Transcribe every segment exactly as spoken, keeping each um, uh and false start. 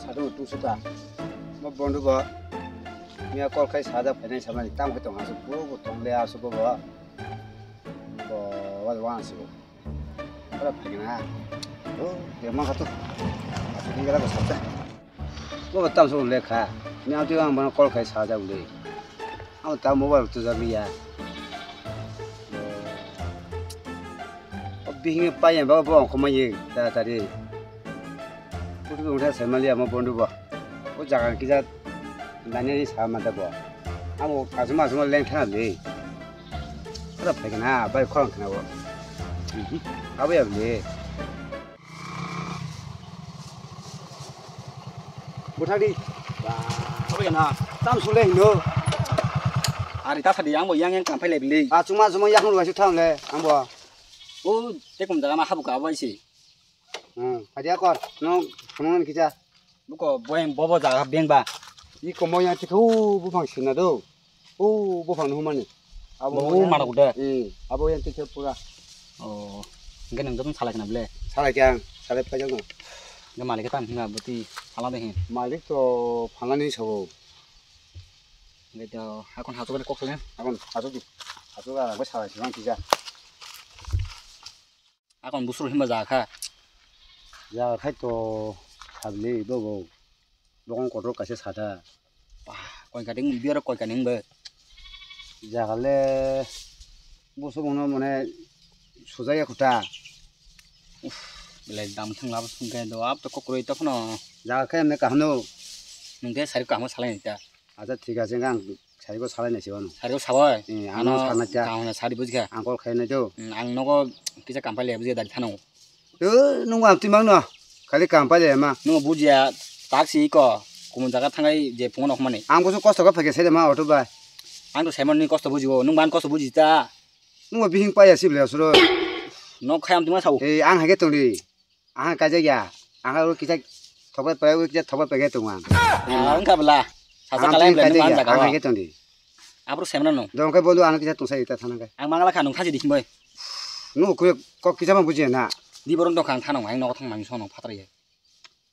Sadu tu suka. Mo bondu bo. Mia call khai sada phainai samani tam khai tong asu bo bo tong le asu bo bo. Bo wa wa asu. Ora phaina. O de ma khatu. Asu ni gara ko sabta. Bo tam su le kha. Mia tu ang bono call khai sada ule. Ang ta mobile tu jabiya. O bihing pai ba bo ko mai ta ta ri. Putu ungtha sai mali amo bondu bo. O jaga kija nani sa ma da bo. Amo kasu masu ma leng thana de. Kada phai kana bai khorang kana bo. Abo ya le. Buthak di. Abo ya na. Tam sule hino. Ari ta sadi ang bo yang yang kam phai le bili. A chuma chuma yakung ruwa su tham le ang bo. O te kum jaga ma habu ka bai si. Hmm, phaidi akor, no, phunuknani kisa. Buko boyang bobo jaga beng ba. I komo yang tikhe o buphang sina do. O buphang no humani. Abo Bo mo o yang, manok de. Hmm, abo yang tikhe pura. Oh, hingke nang joto salai kana ble. Salai kang, salai phai jang. Hingke malik tan hinga boti phala de hin. Malik to phalani sabo. Hingke to hakon hatok de kok salen. Hakon hatok di. Hatok ala bo salai sibang kisa. Akon busur hima jaga kha. Jaga khai to sabli bobo. Bokong kotor kaisa sata. Wah, koi kating biar koi kaning be. Jaga le busur mono mane sujaya khuta. Belai dam thang lab sungke do ab to kokroi to khno. Jaga khai me kahno. Nungke sari kahmo salai ta. Acha thik ase, ang saibo salai nai se wano. Sari bo sabai. Eh, ano Ano sana cha. Kaham na sari bujikha. Ang call khai nai do. Hmm, ang nogo kisa kampali bujikha dari thano. Eh, nung ang timang no. Kali kampali ma. Nung bujia taksi ko. Kumun jaga thangai je phungo nok mani. Ang bosu kosto ka phage sai ma auto bai. Ang to semon ni kosto bujibo. Nung ban kosto bujita. Nung bihing paya sibile suro. Nok khayam tuma sao. Eh, ang hage tongdi. Aha kaijak ya. Aha ro kisa thokbai pai, ro kisa thokbai pai khe tongo ang. Ah, wngkha bwla. Sacha Ang kalai tini bwla, nung kaijak man ya. Jaga Ang o. Hai khe tongdi. Abro semna no. Dong khe bolu ang kisa tongsa ita thana khe. Ang mangala kha nung thachi dikhim bai. Nung kuyuk kok kisa ma bujiya na. Di borok dong kha ang thano, ang nogo thang mangso no phatar ya.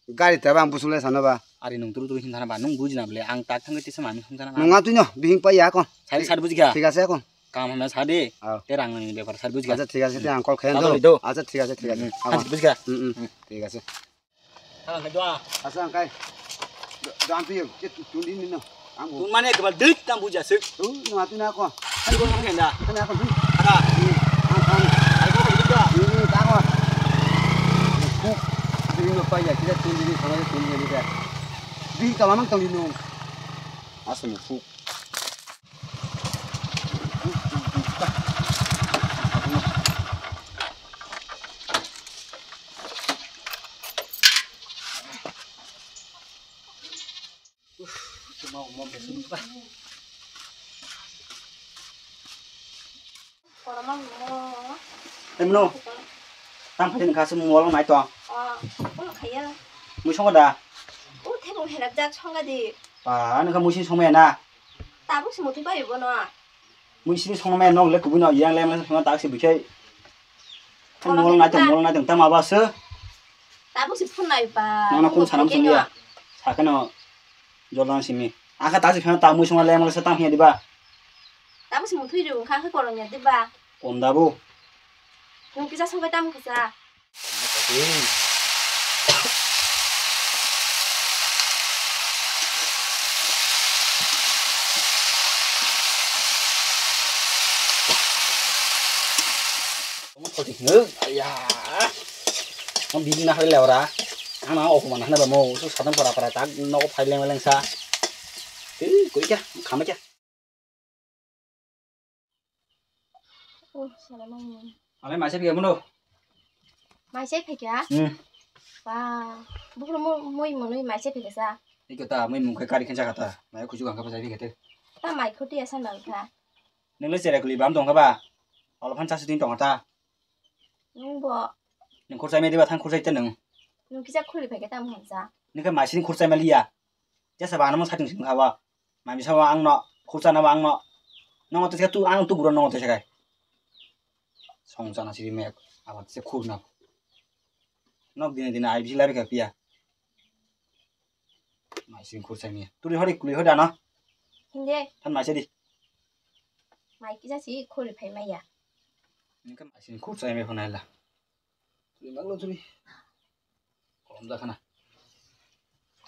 Gari ta bang busule sana ba. Ari nung turu turu hin thana ba, nung buji na bwle, ang tak thang khe tisa mangso thana. Nung atui no, bihing pai ya kon. Sari sari buji kha. Thik ase kon. Kam hamya sa de. Ah. Te rang ni bepar sar buji kha. Acha, thik ase, te ang call khayan Tadoli do. Do. Acha, thik ase, thik ase. Hmm, Ama. Buji kha. Hmm, hmm. Hmm. Thik ase. Thang khe do. Acha, ang kai. Do, do ang piyo, ke tu, tu ni ni no. Ang bo. Tu mane kebal dik tam buji ase. Tu, no atu na ko. Hai bo thang khe da. Kana ko. Ada. Ni, ang, ang. Hai bo dik da. Ni, ni, ta ko. Ku. Ni no pa ya, kita tu ni ni, sama tu ni ni da. Di ka mamang tong ni no. Asal ni ku. Emno. Tang phai nang kha se mol nai to. Ah, ulo khaya. Mui songo da. O thebo helak jak songa di. Ba, nang kha mui sini songmaya na. Tabuk se muthung pai bo no. Mui sini songmaya nong le kubui no yang lem lem songma tak se bukhai. Mol nai to, mol nai to tama ba se. Tabuk se phun nai ba. Nang na kun sanam songya. Sakeno. Jordan simi. Akha ta se phano ta mui songma lem lem se tang hiya diba. Tabuk se muthung ri wngkha khe korong ya diba. Kom da bo. Nung kisa songbai tamo kisa. Ayah. Ang bini na hai lewra. Ang na opo mana hana ba mo. Su sadam para para tak nogo phai leng leng sa. Tei koi kya, khama kya. Oh, salam. Alai maise phi amuno. Maise phi kya? Hmm. Ba, bukhro mo moi monoi maise phi kya sa. Iko ta moi mungkai kari khensa kata. Mai khuju gangka pasai phi kete. Ta mai khuti asan bang kha. Nung le cherai kuli bam tong kha ba? Olo phan chasu tin tong kha ta. Nung bo. Nung khurchai me diba thang khurchai te nung. Nung kisa khuri phai khe tamo hamsa. Nung khe maising khurchai ma liya. Jesa ba ano mo sating sing kha ba. Mami sa ba ang no khurcha na ba ang no. Nung te tu ang tu guro nung te sakai. Song chana siri me abar se khur na. Nok dine dine ai bisi labi kha piya. Sing khur sami. Turi hori kuli hori ano. Hindi. Than mai sadi. Mai kisa si khuri phai maya. Ini kan mai sing khur sami phone hala. Turi maglo turi. Kolom da khana.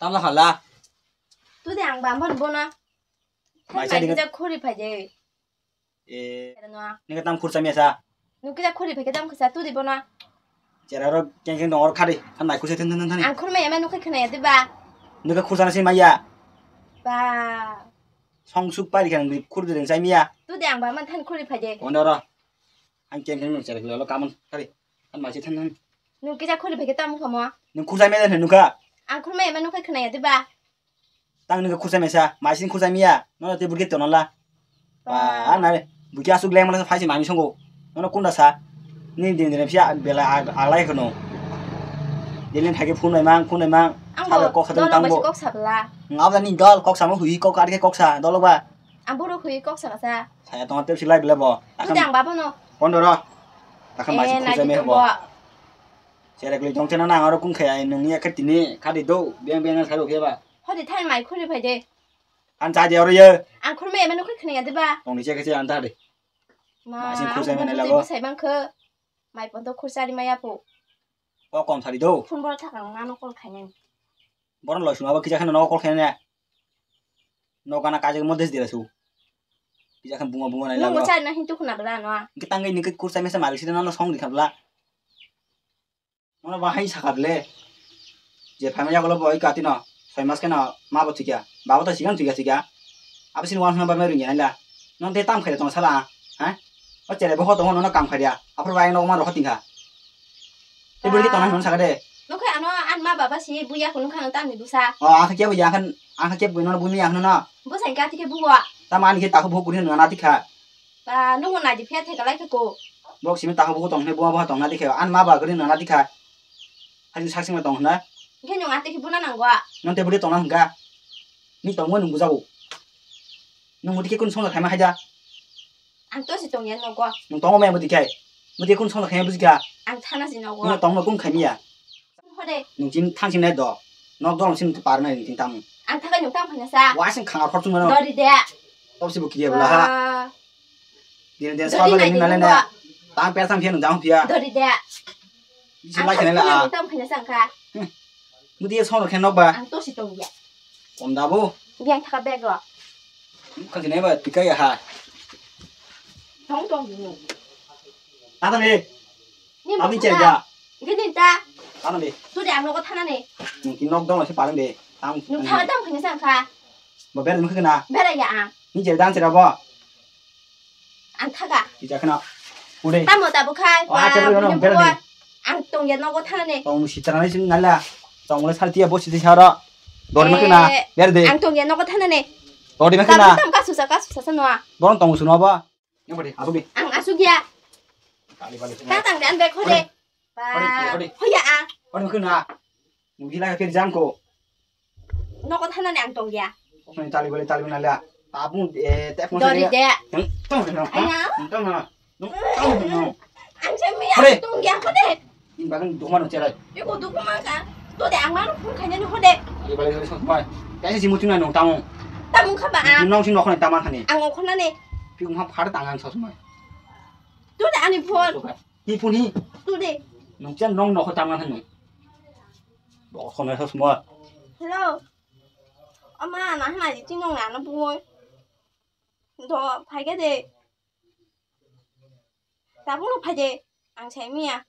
Tam da khala. Tu de ang bamban bona. Mai Mai sadi kisa khuri phai je. Eh, Era noa. Nike tam khursa mesa. Nukida khuri pheke tam khisa tu di bona. Chera ro keng keng dong oro khari. Than mai khursa than than than. Ang khurma ema nukai khna ya diba. Nike khursa na si maya. Ba. Song suk pari kan bi khur de sai miya. Tu de ang ba man than khuri phai de. Kono ro. Ang keng keng nung chera lo kaman khari. Than mai si than than. Nukida khuri pheke tam khamo. Nung khursa mesa nuka. Ang khurma ema nukai khna ya diba. Tang nungkhe khursa mesa, mai sini khursa miya, nono tei burkhe tono la. Ba. Ba, nare, burkhe asuk leng mala phai se mami songo. Nono kunda sa, ni din din phiya bela ag-, aglai kheno. Din din phai khe phun bai mang, phun bai mang, Ang sabe bo kok sa tang dolok tang bai bo. Kok sabla. Ngabda ni dol kok samo hui kok ar khe kok sa, dolo ba. Ang boro hui kok sa sa. Saya tongo tep silai bela bo. Bude ang babo no. Kondo ro. Takhan mai Eh, sini khursa naidi me bo. Tongbo. Sere kuli tong chena na aro kung khaya nung ya khe tini khadi do, beng beng sa ro khe ba. Hodi thai mai khuri phai de. An cha je oro ye. Ang khurma ema nukhri khna ya diba. Tong ni che khe che an ta de. Ma, Mai sing khursa ang mene bumung lago. Twi bwsai bang khe. Mai pon to khursa ri maya pho. Ko kom sari do. Phone bor thak ang ano call khainai. Boron loi suma ba kisa khana no call khainai. No kana kaje mo des dira su. Kisa khan bunga bunga nai Nung lago. Mo chai na hin tu khna bla no. Ki tangai ni ke khursa mesa mari sida no song di khabla. Nono bahai sakha le. Je phaima yagulo bo oi kati no. Soi mas khe no ma bo thikya. Babo ta sikang thikya thikya. Abo sini wan hwnba mai rungya nai la. Nong te tam khaida tong sala. Ha? O chere bo hoto hono kam khaida. Aphur bai no ma ro hotingkha. Te buri tong hwn sakha de. Nokhe ano an ma baba si buya kunu khang tam ni busa. O ang khe buya khan ang khe buino bumi ang no. Bo sai kati khe buwa. Tam ani khe takhu bo kuri no na tikha. Ba, nungo naidi phiya theka lai khe ko. Bok simi takhuk bukhuk tong hwnwi buma bwkha tongna dikhe, ani ma ba kwrwi nana dikha. Haini sak sima tong hwnna. Hwnkhe nwng atwi khe buna nango a? Nwng tei bwrwi tongna hwnkha. Ni tongmo nwng bujago. Nwng muti khe kunu songja khaima haida. Ang tosi tongya nogo. Nwng tongo maya muti khe. Muti khe kunu songja khaima bujikha. Ang thana si nogo. Nwng tongno kunu khaimiya. Hode. Nwng chini thang chini nai do. Nok dolong chini par nai nwng chini tamo. Ang thakai nwng tamo phai nasa. Wa sing khanga khor chungmano. Dori de. Tok si bo kiye bla ha. Ah. Dini den Dori sa ba nai ni di nale nungwa. Na. Tang per tang phiya nwng jang phiya. Dori de. Bisi lai khene la. Ang thakai nwng tamo phai nasa ang kha. Hmm. Mudi ye song khe nok ba. Ang tosi tong ya. Kom da bo. Yang thaka bag ro. Khang chini ba tikai ha. Tong tong di nwng. Tata ni. Ni Abin mo chai thana. Ja. Nge din ta. Tata ni. Tu de ang nogo thana ni. Nung ki nok dong se parang de. Tang. Nung thaga dam khani sang kha. Bo ber nung khana. Bera ya ang. Ni je dan se rabo. Ang thaga. Ki ja khana. Ude. Tamo ta bukhai. Oh, acha bro, no, bera de. Ang tong ya nogo thana ni. Tong si tara ni sin nala. Tong le sal tia bo si saro. Dor ma khana. Eh, ber de. Ang tong ya nogo thana ni. Dor ma khana. Tam tam ka susa ka susa sa noa. Borong tong su no ba. Yang padi, asuk di. Ang asuk ya. Kali balik. Tatang dan bek hode. Hode, hode. Ba. Hode. Hoya ang. Hode mungkin na. Mungkin lah kiri jangko. Noko thana ni ang tong ya. Kok ni tali balik tali balik nala. Tabung eh tep mo. Dori de. Yang tong no. Aya. Yang tong no. Yang tong no. Ang semi Hode. Ang tong ya hode. Ini bahkan dukman no cerai. Iko dukman ka. To de ang mano phone khaina ni hode. Kali balik tali sok mai. Kaisa jimu tuna nong tamung. Tamung kha ba ang. Nong sing nokon taman khani. Ang okon na ni. Pi umha phar tangan sos mai. Tu de ani phone. Hi phone hi? Tu de. Nung chen nong nokho tangan hanu. Bo khona sos mo. Hello. Ama na hna di tinong na no boi. Do phai ga de. Tabuk no phai de. Ang sai miya.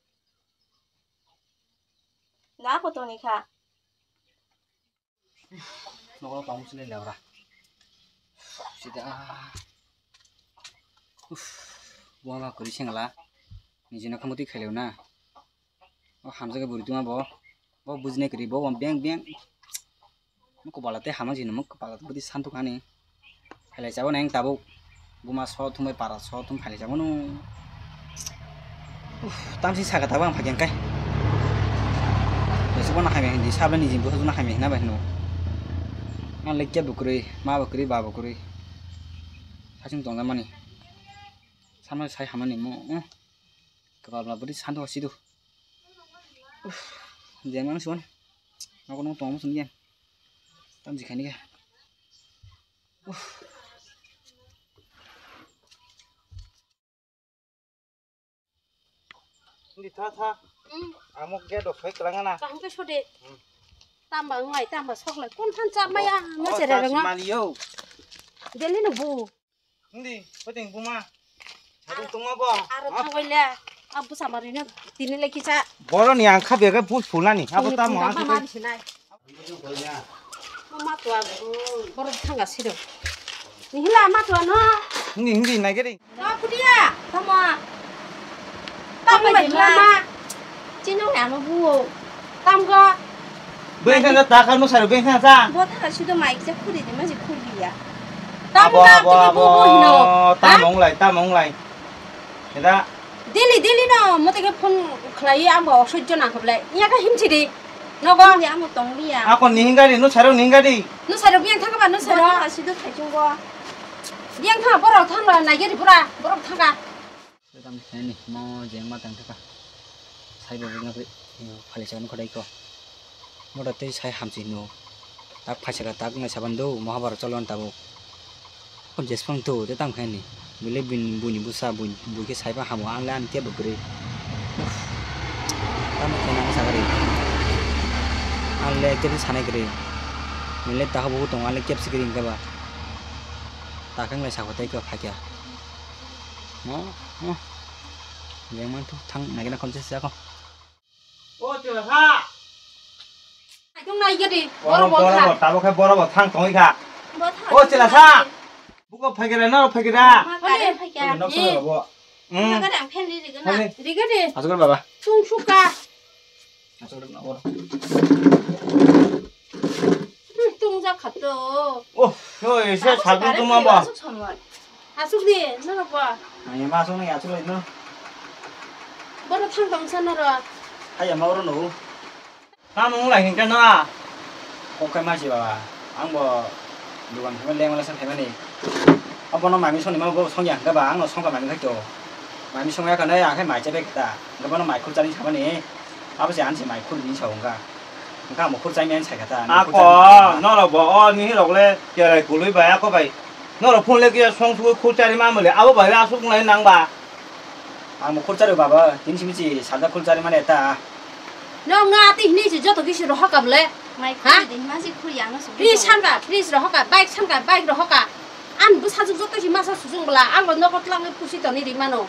Da ko to ni kha. Nokno tong sini lewra. Sida. Uff. Buama kwrwi sengla. Nijino khamutwi khaileo na. O hamjakhe bwrwi tongma bo. Bo bujinai kwrwi bo beng beng. Mukubala tei hamang sini mukubala tei bwtwi santuk hani. Phailai chabo nang tabuk. Buma so thumbai para so thum phailai chabo no. Uff, tamsi saka tabuk ang phakeng kai. Besok bo nakhai meng di sabla ni jin bo nakhai meng na bai no. Ang lekya bukrui, ma bukrui, ba bukrui. Sasing tongda mani. Sama sai hamani mo. Kebab la beri santuk situ. Uff, jangan suan. Aku nong tong musun dia. Tamsi khani khe. Uff. Hindi tha tha. Hmm. Amo gate rok soi kwlangana. Kaham khe sode. Hmm. Tamba wnglai, tamba soklai. Kon than cha maya, mo chere rwngo. Mali yo. Delhi no bu. Hindi, pwtwng buma. Abo tongma bo. Aro thangoi le. Abo samari no tini le kisa. Boro ni ang kha bega pus phulani. Abo tini tamo phulna ang ma kha. Mari sinai. Mama tua borok thanga siro. Nihila ma tua no. Hindi, hindi, nagiri. No kudia, tama. Tama bai ma. Chino ya no buo. Tamgo. Bengkha ta ka no sar bengkha ta. Bo ta sido mai je khuri di ma je khuri ya. Abo, abo, abo. Tamo nglai, tamo nglai. Eda. Daily, daily no, mo tege phone khlai, ang bo sojjo nang khablai. Iya ka himchi di. Nogo. Ni amo tong liya. Ako ni hinga di, no saro ni hinga di. No saro biang thaka ba, no saro. Bo thang asi do thai chungo. Biang thang borok thang la, nai gari pura, borok thang ka. Sedam ni mo jeng ma tang thaka. Sai bo bingna phali sa no khodai ko. Moda tei sai hamsi hino. Tak phaisa kha tak nai saban do, mohabara cholon tabuk. Kon jesphang to, te tam khaini. Bile bin, buini busa, bui, bui khe saiba hamo, ang le ani tebo kwrwi. Uff. Tamo khe nang sakri. Ang le tebo sanai kwrwi. Bile taha bubu tongo, ang le kep sikri hingke ba. Takang le sakho tei khe phakya. Mo, mo. Jeng man to, thang nagina khonse sako. O chwla sa. Aitong nai gede. Borok, borok, borok, borok, tabuk khe borok bo thang tongwi kha. Bo thang. O chwla sa. Buko phaikira, noro phaikira. Ma kare phaikya. Nok solo bo. Hmm. Ma kare ang phen ri ri gana. Ri gede. Asukar baba. Tung suka. Asukar na oro. Hmm, tung ja khato. Oh, no, ese sabun tuma ba. Asuk di, norok bo. Ani ma song ni asuk lai no. Borok thang tong sa norok. Hai ama oro no. Tamo wng lai hingke no. Kok kai ma si baba. Ang bo dukan thangma leng wala san thaimani. Abono mami songni ma bo songya hingke ba ang no songka mami khai to. Mami songya kane ang khai mai chabe kita. Hingke bono mai khul chani samani. Abo se ang se mai khul ni sa wngka. Hingke amo khul chai men sai kata. Ako, norok bo o ni rok le kerai kului bai ako bai. Norok phone le kiya song sugui khul chari ma mole. Abo bai asuk nai nang ba. Ang bo khulchari baba, tini simi si salda khulchari mane ta. No nga ti hini si joto kisi rohaka bole. Mai ha? Khuli din ma si khuli ang su. Fridge sanka, fridge rohaka, bike sanka, bike rohaka. An bwsajwk joto si masa susung bwla, ang bo nogo twlangwi pusi toni ri mano.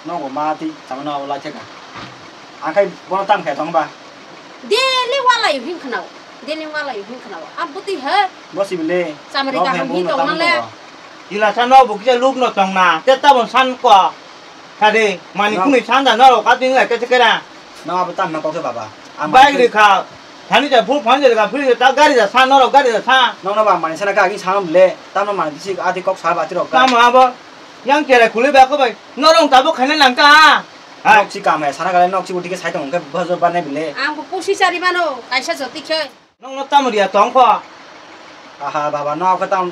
Nogo ma ti, tamo no lai theka. Ang khai bono tam khai tong ba. Daily wala yu hin khnao. Daily wala yu hin khnao. Abwtwi he. Bo si bile. Chamari kaham hi tong nang le. Tila sa no bo kisa luk no tong na. Te tabon san ko. Kade, mani kunu sanda norok, kati ngai kete kera. No abo tam na kokse baba. Bike ri kha. Thani ja phul phani ja kha, phul ta gari ja sa norok, gari ja sa. No no ba mani sana ka agi sa le. Tam no mani bisi ati kok sa ba tirok. Tam abo. Yang kere khuli ba ko bai. Norok tabo khana nang ta. Nok si kam hai sana kale nok si uti ke sai tong ke bhajo ba ne bile. Ang ko pusi chari mano, kaisa joti khe. Nokno tamo riya tong kho? Aha, baba, no khe tam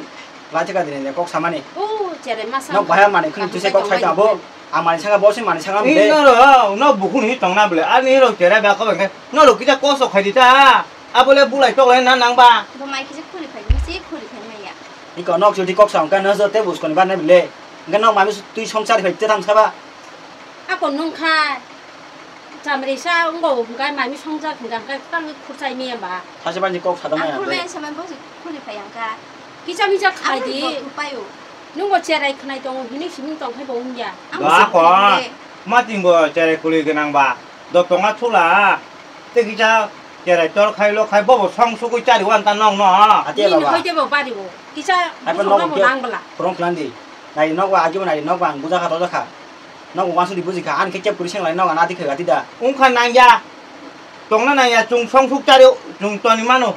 lai thika dini le kok samani. O, chere masa. Nok bahaya mani khuni tuse kok sai tabo. Amani sanga bosi mani sanga mide. Ino ro, no bukhuni hi tongna bole. Ani ro chere ba kho bangke. No ro kisa koso khai dita. Abole bulai tok lai na nang ba. Bo mai kisa khuli phai, misi khuli phai maya. Iko nok jodi kok sa ongka no jote buskoni ba ne bile. Nge nok mami tui songchar phai te tham saba. Ako nungkha. Chamrisa wngbo hwnkhe mami songjak hwnkha hwnkhe tang khurchai miya ba. Sacha bani kok sadang maya. Ang khurmaya samai bo khuri phai ang kha. Kisa misa khai di. Ang bo payo. Nungbo cherai khnai tongo hini siming tong khai bo wngya. Ba ko. Ma tingbo cherai kuli gwnang ba. Do tonga thula. Te kisa cherai tor khai lo khai bobo song sugui chari wan ta nong no. Ate baba. Hoi tebo bari bo. Kisa busuk ma bo nang bala. Prong khlandi. Nai nok ba agi bo nai nok ba ang buja kha toja kha. Nok uansuk di buji kha, ani khe kep kwrwi seng lai nok ani adi khe gati da. Wngkha nangya. Tongna nangya, chwng song suk chari, chwng toni mano.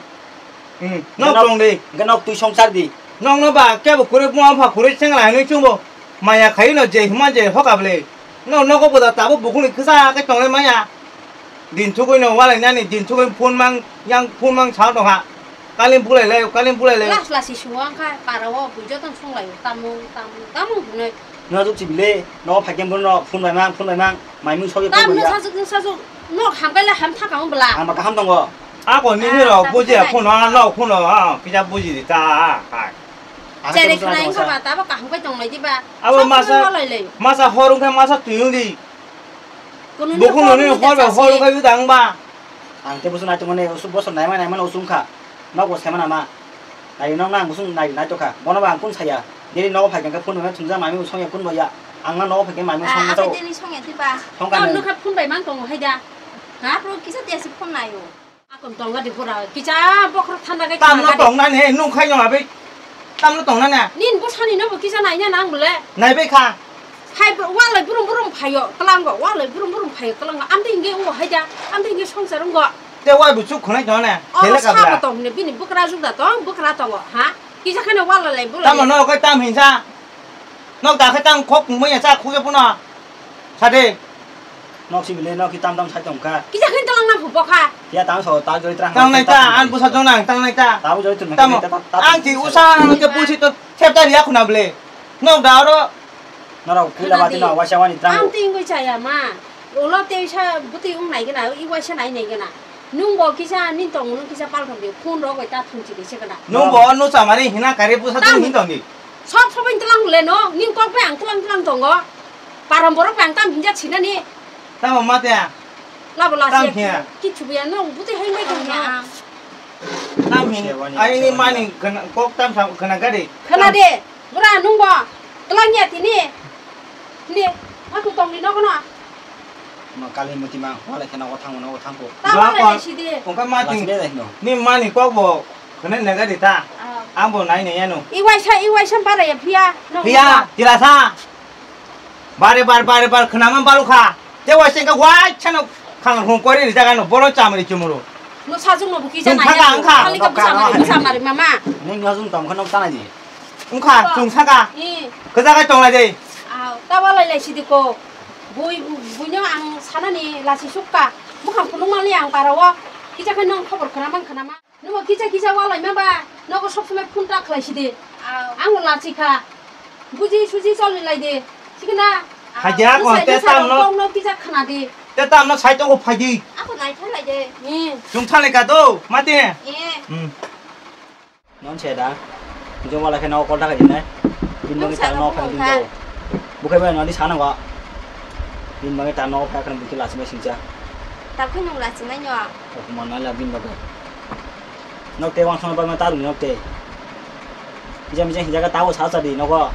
Hmm, nok tong di. Hwnkhe nok twi song char di. Nokno ba kebo kwrwi, buma bupha kwrwi seng lai hinwi chwngbo maya khai no je hima je hoka bwle. Nok nogo bo da tabuk bukhukni kwsa khe tonglai maya. Din thugwi no walai nani, din thugwi phone mang, yang phone mang sa tongha. Kalim bulai lai, kalim bulai lai. Las lasi sungo ang kha, para o bui joto song lai, tamung, tamung, tamung hwnwi. No juk chibile, no phai khe bono phone bai mang, phone bai mang, mai mui sogwi phone bai ya. Tam no sajuk, no sajuk, no ham kai la ham thaka mo bla. Ang ba kaham tongo. Ako nini rok buji phone no, no phone no, kisa buji di ta, hai. Ang Chere khe khna buji wngkha ba, tabo kaham khe tong lai di ba. Abo masa, masa hor wngkha masa twi wng di. Bukhung noni hor ba hor wngkha yu dang ba. Ang te busu nai tongmani, usu bosor naima naima no usu wngkha. Nok bo sema nama. Nai nok nang busu nai nai tokha. Bono ba ang kun saya. Nini nok phai khe phone no thumja mami usong ya kun bo ya. Ang na nok phai khe mami usong na tau. Tini song ya di ba. Song ka nung. Nokha phone bai mang tongo hai da. Ha? Pro kisa dia si phone nayo. Akon tonga di pura kisa bokhorok thanda khe. Tamno tongna ne nung khai no abai. Tamno tongna ne. Nin bo sani no bo kisa nai na nang bole. Nai bai kha. Khai walai burum burum phaio tlango, walai burum burum phaio tlango. Amde inge ungo haida, amde inge songchar ungo. Te wai bu chuk khonai tong ne. Hele ka bra. Sabo tong ne bini bukra jukda tong, bukra tongo, ha? Kisa khane walai lai bulai. Tamo no kai tam hinsa. Nok da khai tang khok mui ya cha khuk ya puno. Sade. Nok si bile nok ki tam tam sai tong kha. Kisa khin tolong na phupo kha. Ya tang so ta joi tra. Tang nai ta, an busa jong nang tang nai ta. Ta joi tu. Tamo. Ang ti usa no ke pusi to thep ta ria khuna bile. Nok da ro. Norok kila bati no waisa wani tang. Ang ti ngoi chaya ma. Ulo te sa buti ung nai gana, i waisa nai nai gana. Nung bo kisa nin tong nung kisa pal thong di. Phone rok bai ta thung chi di se gana. Nung bo no chamari hina kare busa jong hin tong di. Sob sob in tlang le no, nin kok bai ang tlang tlang tongo. Param borok bai ang tam hinja chinani. Tamo mate. Labo lasi. Tam ya, hiya. Kichu biya no buti hai mai tong ya. Tam hin. Ai ni mani kok tam sa khana gari. Khana de. Bura nung bo. Tlang ya tini. Ni. Aku tong ni no kono. Ma kali muti ma wala kena o thang no o thang ko. Ta wala sidi. Ongka mati. Ni mani kok bo. Khana naga di ta. Ang bo nai nai ano. I waisa, i waisa bara ya phiya. Phiya, tilasa. Bare bar bare bar khwnama balu kha. Te waisa ka waisa no khang hung kori ni jaga no bolo chamri chumuru. No sajung no buki jana. Khali ka busa mari, busa mari mama. Ning no jung tong khano tana di. Ungkha chung saka. Kaja kai tong lai de. Aw, ta wala lai sidi ko. Bui, bui no ang sana ni lasi sukka. Bukhang pulung mali ang parawo. Kisa khe nong khobor khana mang khana ma. Nungbo kisa kisa walai ma ba, nogo sob somoi phone ta khlai sidi. Aw. Ang no lachi kha. Buji suji choli lai di. Sikna. Aw. Haja ko te tam no. Kong no kisa khna di. Te tam no sai tongo phai di. Ako nai thai lai de. Hmm. Chung thang lai ka do, mate. Eh. Hmm. Non se da. Jong wala khe nogo call ta kha di nai. Bin no ta no kha di do. Bukhai bai no di sana wa. Bin bai ta no kha khan buki lachi mai singcha. Tabukhe nung lachi mai no. Ko kuma na la bin bai. Nok te wang song ba ma ta rung nok te. Jam jam jaga ta o sa sa di nogo.